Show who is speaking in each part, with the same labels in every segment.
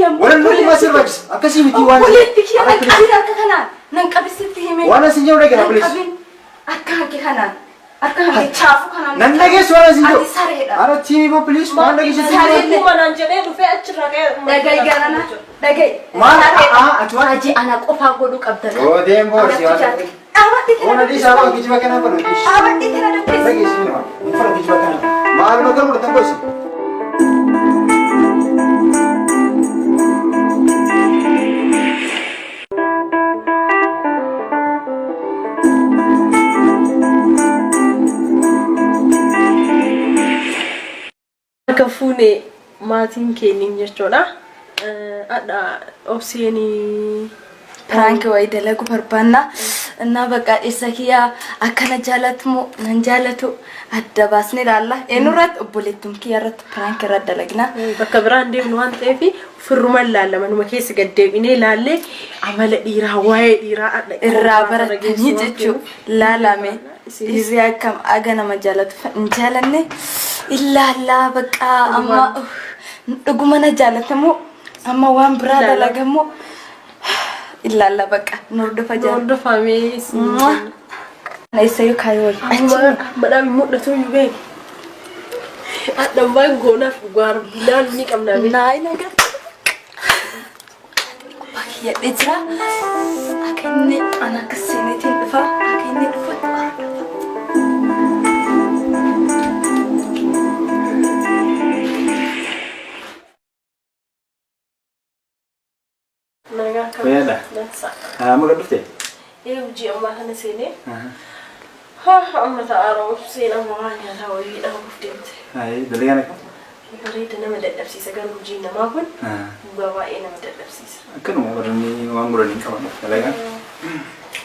Speaker 1: kiyya
Speaker 2: Waan lukuma sirbaachisa. Akkasii miti waan.
Speaker 1: Obboleetti kiyya nan qabin harka kanaan. Nan qabisitti hime.
Speaker 2: Waan asin jiru dhagee
Speaker 1: Nan
Speaker 2: please.
Speaker 1: qabin. Harka hanke kanaan. Harka hanke chaafu kanaan.
Speaker 2: Nan dhageessu waan asin jiru.
Speaker 1: Ati sareedha.
Speaker 2: Ara tiimi boo please waan dhageessu.
Speaker 1: Saree.
Speaker 3: Akkuma naan jedhee dhufee achirraa ka'ee.
Speaker 1: Dhaga'i garana. Dhaga'i.
Speaker 2: Maal?
Speaker 1: Sareedha.
Speaker 2: Aa ati waan.
Speaker 1: Hajii ana qofaa godhuu qabda.
Speaker 2: Oo deem boo si waan.
Speaker 1: Dhaabadhi
Speaker 2: Oona
Speaker 1: kana
Speaker 2: dhiisaa boo geejjiba kanaa godhu.
Speaker 1: Dhaabadhi kana dubbisi.
Speaker 2: Dhageessu nama. Hin fara geejjiba kanaa. Maal bakka godhatan gosi.
Speaker 3: Akka fuune maatiin keeniin jechuudha. Hadha obseenii
Speaker 1: Piraanki wayii dalagu barbaanna. Innaa bakka dhirsa kiyyaa akkana jaalatu moo nan jaalatu adda baasnee ilaalla. Eenyurratti obboleettum kiyya irratti piraanki irra dalagna.
Speaker 3: Bakka biraan deemnu waan ta'eef firruma ilaalla manuma keessa gad deebinee ilaallee amala dhiiraa waa'ee dhiiraa hadha
Speaker 1: Irraa baratanii jechuu laalame. Dhiirri akkam aga nama jaalatu hin jaalanne ilaallaa bakka amma dhuguma na jaalatamoo amma waan biraa
Speaker 3: Ilaalla.
Speaker 1: dalagamoo ilaalla bakka nu hordofa jaalata.
Speaker 3: Hordofamee
Speaker 1: Eessayyuu kaayoo wayii.
Speaker 3: Madhaan mul'atu iyyuu beeku. Hadha waan goonaaf dhugaa ilaalu ni qabna beeku.
Speaker 1: Naay nagaa. Baay'ee jira. Akka inni ana akka seeneetiin dhufa. Akka inni dhufutti hordofa.
Speaker 3: Nagaa akkam.
Speaker 2: Fayyaadha.
Speaker 3: Dansa.
Speaker 2: Amma gad dhufte?
Speaker 3: Ee hojii ammaa kana seenee. Haa amma ta'aara obseen amma waan nyaataa wayii dhaabuuf deemte.
Speaker 2: Ayi dalagaan akkam?
Speaker 3: Bareeda nama dadhabsiisa garuu hojiin namaa kun dhugaa baay'ee nama dadhabsiisa.
Speaker 2: Akkanuma warri waan godhan hin qaban dalagaan.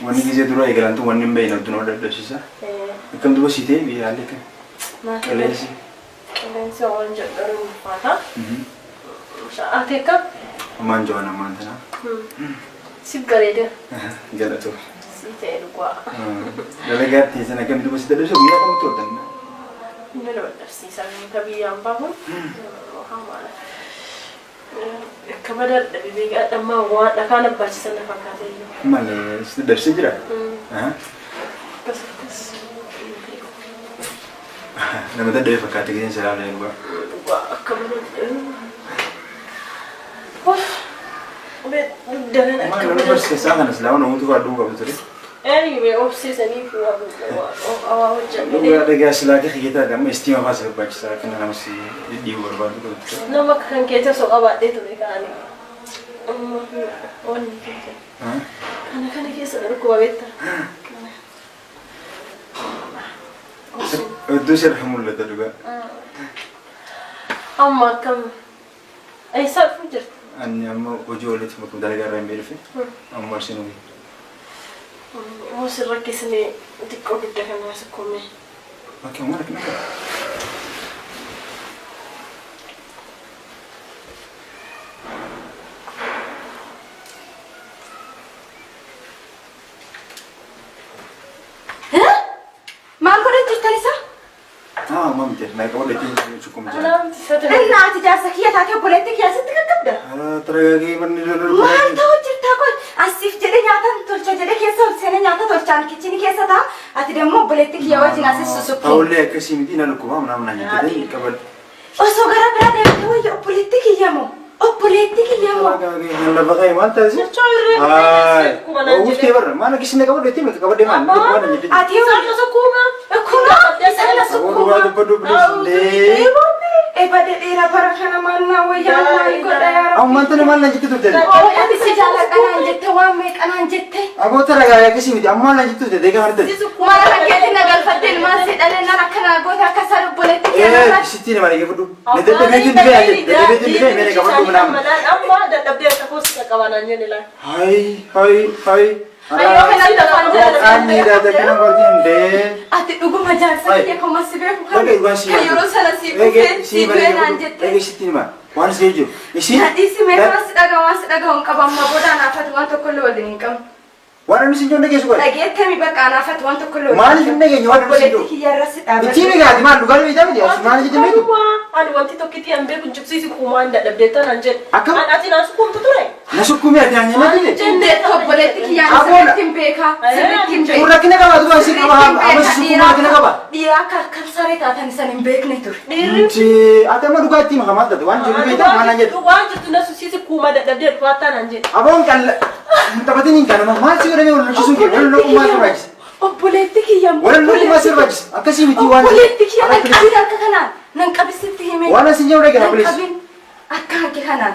Speaker 2: Wanni gisee dura eegalantu wanni hin beekne hedduu nama dadhabsiisa. Akkam duba sii ta'e biyya haalli akkam? Qilleensi.
Speaker 3: Qilleensi waan jedhu garuu hin ulfaata. Ati akkam?
Speaker 2: Ammaan jawaan ammaan tanaa.
Speaker 3: Si bareeda.
Speaker 2: Galatu.
Speaker 3: Si ta'e dhugaa.
Speaker 2: Dalagaa teessan akkam duba si dadhabsiisa guyyaa kamtu hodhan?
Speaker 3: Nama dadhabsiisa ka biyyaan bahuun hamaadha. Akka badaa dadhabe beekaa dhammaa waan dhakaan abbaachisan na fakkaata iyyuu.
Speaker 2: Malee si dadhabsiisee jira?
Speaker 3: Akkas akkas.
Speaker 2: Nama dadhabe fakkaate giseen silaalee dhugaa.
Speaker 3: Dhugaa akka badaa dadhabe. Dugda kan
Speaker 2: Maal
Speaker 3: akka
Speaker 2: nama
Speaker 3: badaa.
Speaker 2: barsiisaa kana silaa namoota fa'aa qabu ture.
Speaker 3: Anyway, obsiisaniif waa hojjannee.
Speaker 2: Dhugaa dhagaa silaa kee kiyyataa amma istiima fa'aa si barbaachisaa akka nama si dhidhiibu barbaadu qabu ture.
Speaker 3: Nama akka kan keetii osoo qabaadhee ture kaani. Amma wanni keessa. Kana kana keessa dhukkuba beektaa.
Speaker 2: Iddoo sirra mul'ata dhugaa.
Speaker 3: Amma akkam eessaa dhufuu jirta?
Speaker 2: Ani amma hojii walitti bakka dalagaa irraa hin beelfe amma arsiin hojii.
Speaker 3: Moo sirra keessanii xiqqoo dugda kanaa sukkuumee.
Speaker 2: Bakka amma rakkina qaba.
Speaker 1: Maal godhan jirtan isa?
Speaker 2: Haa amma miti na qabu dheetiin sukkuum jira.
Speaker 3: Anaa miti isa ta'e.
Speaker 1: Innaa ati jaarsa kiyya taatee obboleetti kiyya sitti qaqqabda.
Speaker 2: Taragaagee manni
Speaker 1: Maal ta'u jirta kun? Asiif jedhee nyaata tolcha jedhee keessa ol seenee nyaata tolchaan kichinii keessa ta'a. Ati dammoo obboleetti kiyya wajjin asis susukku.
Speaker 2: Ta'ullee akkasii miti na dhukkubaa mana mana jettee qabadhu.
Speaker 1: Osoo gara biraa deemtee wayya obboleetti kiyya moo? Obboleetti kiyya moo?
Speaker 2: Lafa ka'e maal taasise?
Speaker 3: Jechuun irree sukkuuma naan
Speaker 2: Uwwiftee
Speaker 3: jedhee.
Speaker 2: barra maal akkasii na qabadhu jettee miti qabadhee maal dhukkubaa na jettee.
Speaker 1: Ati
Speaker 3: Isaan sukkuuma.
Speaker 1: kunoo isaan
Speaker 2: Aboo dhugaa
Speaker 1: sukkuuma.
Speaker 2: dubbadhu bilis.
Speaker 1: Ebade dheeraa bara kana maal naa wayyaa maal godha yaa
Speaker 2: Amma mantana maal na jette turte?
Speaker 1: Rabbi. Ati si jaaladha naan jette waan meeqa naan jette.
Speaker 2: Aboo taragaagee akkasii miti amma maal na jette turte deegaa kana ta'e.
Speaker 1: Mana kan keetti na galfatte ilmaan si dhalee nan akkana goote akka isaan obboleetti kiyya
Speaker 2: Ee
Speaker 1: naan.
Speaker 2: sitti nama dhaggeeffadhu. Na dadhabeetiin dhufee haa jedhu. Dadhabeetiin dhufee mee na qabadhu minaamin.
Speaker 3: Amma dadhabdee akka koos qaqqabaa naan jenne laal.
Speaker 2: Hai hai hai.
Speaker 1: Ayyoo kanatti afaan jaalladha.
Speaker 2: Qaanni daata kana gortiin dee.
Speaker 1: Ati dhuguma jaarsa
Speaker 2: Ai.
Speaker 1: kiyya kan si beeku kan
Speaker 2: Dhaga'i waan si
Speaker 1: kan yeroo sana si kufee si du'e naan jette.
Speaker 2: Dhaga'i sitti hima. Waan si jiru. Isiin.
Speaker 1: Nadhiisi mee waan si dhagaa waan si dhagaa hin qabu amma booda naafatu waan tokko illee waliin hin qabnu.
Speaker 2: Waan inni siin jiru dhageessu godhe.
Speaker 1: Dhageettami bakka anaafatti waan tokko illee.
Speaker 2: Maaliif hin dhageenye waan inni siin jiru?
Speaker 1: Obboleetti kiyya irra si dhaabadhu.
Speaker 2: Ittiin egaati maal dhugaa beektaa miti? As maal jettee beektu?
Speaker 3: Ani wanti tokkitti an beeku jibsiisi kumaan dadhabdee tanaan jedhe.
Speaker 2: Akkam?
Speaker 3: An ati naan sukuumtu ture.
Speaker 2: Na sukkuumee ati naan jennee dide.
Speaker 1: Indeetti obboleetti kiyya
Speaker 2: Abola.
Speaker 1: sirriitti hin beekaa. Sirriitti hin
Speaker 2: Kun
Speaker 1: beekaa.
Speaker 2: rakkina qaba dhugaa isin qaba amma si sukkuumee rakkina qaba.
Speaker 1: Dhiiraa akka akkam saree taatan isan hin beekne ture.
Speaker 3: Dhiirri
Speaker 2: Ati amma dhugaa ittiin maal taate waan jiru beektaa maal naan jette?
Speaker 3: waan jirtu na susiisi kuuma dadhabdee dhufaataa naan jedhe.
Speaker 2: Aboon qalla hin taphatin hin kanuma maal si godhamee wal lolchisuun kee wal lolchisuun maal barbaachisa?
Speaker 1: Obboleetti kiyya.
Speaker 2: Wal lolchisuun maal si barbaachisa? Akkasii miti waan
Speaker 1: Obboleetti kiyya nan qabin harka kanaan. Nan qabisitti himee.
Speaker 2: Waan asin jiru dhagana
Speaker 1: Nan
Speaker 2: please.
Speaker 1: qabin harka hanke kanaan.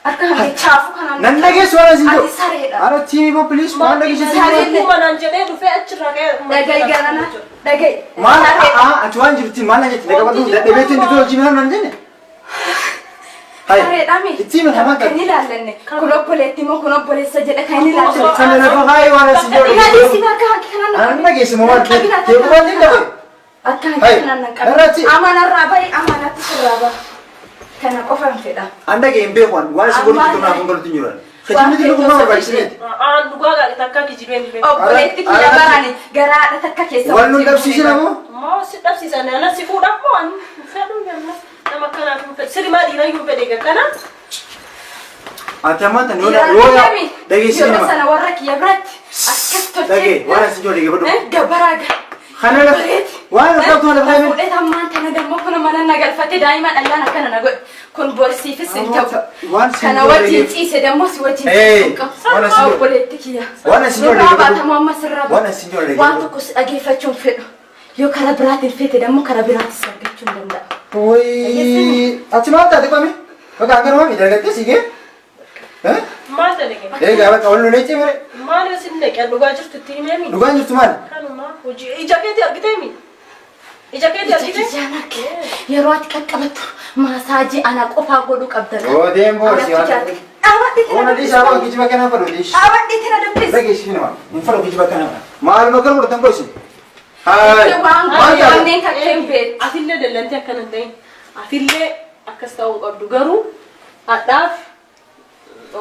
Speaker 1: Harka hanke chaafu kanaan.
Speaker 2: Nan dhageessu waan asin jiru.
Speaker 1: Ati sareedha.
Speaker 2: Ara tiimi boo please waan dhageessu.
Speaker 1: Saree.
Speaker 3: Kuuma naan jedhee dhufee achirraa ka'ee.
Speaker 1: Dhaga'i garana. Dhaga'i.
Speaker 2: Maal
Speaker 1: Sareedha.
Speaker 2: ati waan jirti maal naan jette dhagabadhu dadhabeetti hin dhufee hojii maal naan jenne? Hai.
Speaker 1: Sareedhaami.
Speaker 2: Ittiin maal
Speaker 1: Kan ilaallanne. Kun obboleetti moo kun obboleessa jedhe kan inni ilaallanne.
Speaker 2: Sana lafa hayi waan asin jiru.
Speaker 1: Ilaali harka hanke kanaan.
Speaker 2: Ana dhageessu moo maal
Speaker 1: Nan qabin harka
Speaker 2: ta'e waan hin dhabe.
Speaker 1: Akka hanke
Speaker 2: Hai.
Speaker 1: kanaan nan
Speaker 2: Narratti.
Speaker 1: qabin. Amanarraa bahi amanatti sirraa bahi. Kana qofa hin fedha.
Speaker 2: An dhagee hin beeku waan si godhu jirtu naaf hin galutti hin jiru. Kijibni jiru kun maal barbaachisa?
Speaker 3: Aan dhugaa gaadhe takka kijibeen beeku.
Speaker 1: Obboleetti kiyya barani garaadha takka keessa.
Speaker 2: Wal nun dhabsiisin ammoo?
Speaker 3: Moo si dhabsiisan ana si fuudhaaf moo an fedhu nama akkanaaf hin fedhu. Sirmaa dhiiraa hin fedhe akkana.
Speaker 2: Ati ammaa tan yoo yoo dhageessi
Speaker 1: Yeroo
Speaker 2: nama.
Speaker 1: sana warra kiyya biratti akkas tolchee.
Speaker 2: Dhagee waan asin jiru dhagee badhu.
Speaker 1: Gabaraa gara.
Speaker 2: Kana lafa waan lafa qabdu lafa qabdu.
Speaker 1: Fuudhee ammaan tana dammoo kun mana na galfatee daa'ima dhallaan akkana na godhe. Kun borsiifis hin ta'u.
Speaker 2: Waan sin
Speaker 1: Kana
Speaker 2: godhe
Speaker 1: wajjin ciise dammoo si wajjin
Speaker 2: Ee,
Speaker 1: ciisuu qabu.
Speaker 2: waan asin godhe.
Speaker 1: Obboleetti kiyya.
Speaker 2: Waan asin godhe
Speaker 1: Nurraa
Speaker 2: dhagee badhu.
Speaker 1: baatamu amma sirraa
Speaker 2: Waan asin godhe dhagee
Speaker 1: Waan
Speaker 2: badhu.
Speaker 1: tokko si dhageeffachuu hin fedhu. Yoo karaa biraatiin feete dammoo karaa biraatis argachuu hin danda'a.
Speaker 2: Wayii ati maal taate qami? Bakka hanga nama miidhagattee si gee?
Speaker 3: Maal dalage?
Speaker 2: Egaa bakka wal lolee cimire.
Speaker 3: Maal isin dhaqee dhugaa jirtu itti himeemi?
Speaker 2: Dhugaan jirtu maali?
Speaker 3: Kanuma hojii ija keetii argiteemi? Ija keetii
Speaker 1: Ija
Speaker 3: argite?
Speaker 1: kiyyaan arge yeroo ati qaqqabattu maasaajii ana qofaa godhuu qabda.
Speaker 2: Oo deem boorsi waan.
Speaker 1: Dhaabadhee
Speaker 2: Oona dhiisaa waan kijiba kanaa fadhu dhiishi.
Speaker 1: Dhaabadhee tana dubbisi.
Speaker 2: Dhageessi nama. Hin fadhu kijiba kanaa. Maal bakka godhatan qoysi? Haay.
Speaker 1: Waan
Speaker 2: Maal taate?
Speaker 1: kanneen kakkeen beektu.
Speaker 3: Atillee dallantee akkana hin ta'in. Atillee akkas ta'uu qabdu garuu hadhaaf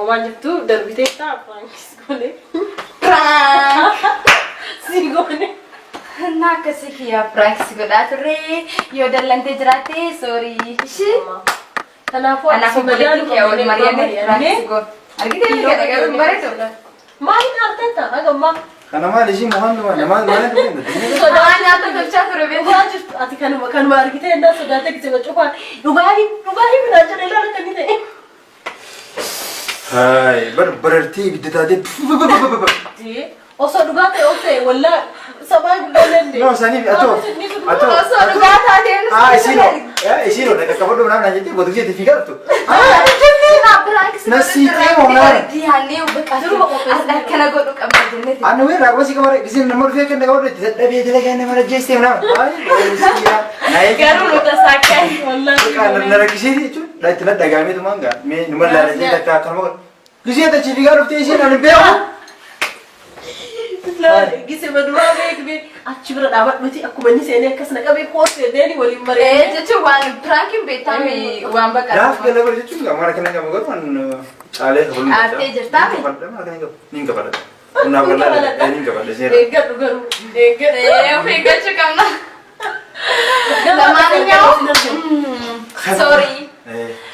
Speaker 3: waan jirtu darbitee ta'a Firaankis goone.
Speaker 1: Prank.
Speaker 3: Si goone.
Speaker 1: Na akkasii kiyyaa prank si godhaa turre yoo dallantee jiraatte sorry. Ishee.
Speaker 3: Kanaafuu
Speaker 1: Anaaf obboleettiin kiyya wal mari'annee prank si goone. Argitee ni garuu bareedu.
Speaker 3: Maaliin artetta haga ammaa?
Speaker 2: Kana maal ishii mohan maal maal maal
Speaker 1: Waan nyaata tolchaa ture beektu.
Speaker 3: Dhugaa jirtu ati kanuma kanuma argitee ennaa sodaatee gisee cufaa dhugaa hin dhugaa hin minaa jedhee ilaala kan inni ta'e.
Speaker 2: Haay bar barartee ibidda taatee.
Speaker 3: Osoo dhugaa ta'e of ta'e wallaa sabaa guddaa danda'e.
Speaker 2: No saniif atoo atoo.
Speaker 1: Osoo dhugaa taatee
Speaker 2: Ah isiinoo isiinoo dhaqa qabadhu naaf naan jettee botu jettee fiigaa turtu. Anna wee raaqba si qabare giseen nama dhufee kan qabadhu itti dadhabee dalagaa nama rajjeessee nama.
Speaker 1: Garuu nu tasaakkan.
Speaker 2: Na rakkisee jechuun itti nadhagaamee tumaan gaa mee numa laalatee takka akkanuma godhu. Gisee tachi fiigaa dhuftee isiin ani beeku.
Speaker 3: Gisee maduraa beekne achi bira dhaabadhuti akkuma inni seenee akkas na qabee koorsee deeni waliin maree.
Speaker 1: Jechuun waan prankiin beektame waan bakka.
Speaker 2: Gaaf gala bara jechuun gaa mara kana qabu garuu waan caalee kabaluu.
Speaker 1: Aaftee jirtaa mi?
Speaker 2: Mara kana qabu. Niin kabala. Naaf galaa niin kabala seera.
Speaker 3: Eeggadhu garuu eeggadhu.
Speaker 1: Of eeggachuu qabna. Lamaanኛው sorry.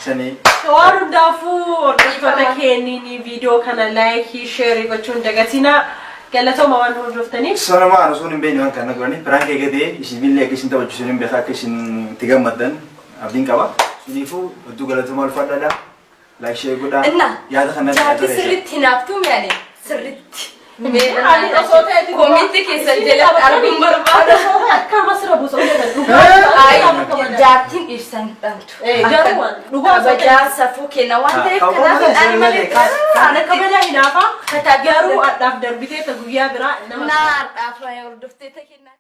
Speaker 2: Sanii.
Speaker 3: Waan hundaafuu hordoftoota keeniin viidiyoo kana like share gochuun dagatinaa galatooma waan hordoftaniif.
Speaker 2: Sanuma ani osoo hin beekne waan kana godhani prank eegatee isin billee akka isin taphachiisu hin beekaa akka isin itti gammaddan abdiin qaba. Suniifuu hedduu galatoomaa ulfaadhaadha. Like share godhaa.
Speaker 1: Inna
Speaker 2: Yaada kana
Speaker 1: jaartii sirriitti hinaaftuu mi'aane sirriitti.
Speaker 3: Ani osoo ta'e
Speaker 1: Comment keessan jalatti arguun barbaada.
Speaker 3: Akka masira buusa hojjetan
Speaker 1: Ay, jaartiin ibsan dhabdu.
Speaker 3: Garuu waan dhugaa osoo ta'e
Speaker 1: Kabajaa safuu kenna waan ta'eef kanaaf ani malee
Speaker 3: kana kabajaa hinaafaa garuu adhaaf darbitee ta guyyaa biraa nama
Speaker 1: Naa har'aaf hordoftee ta kennaa.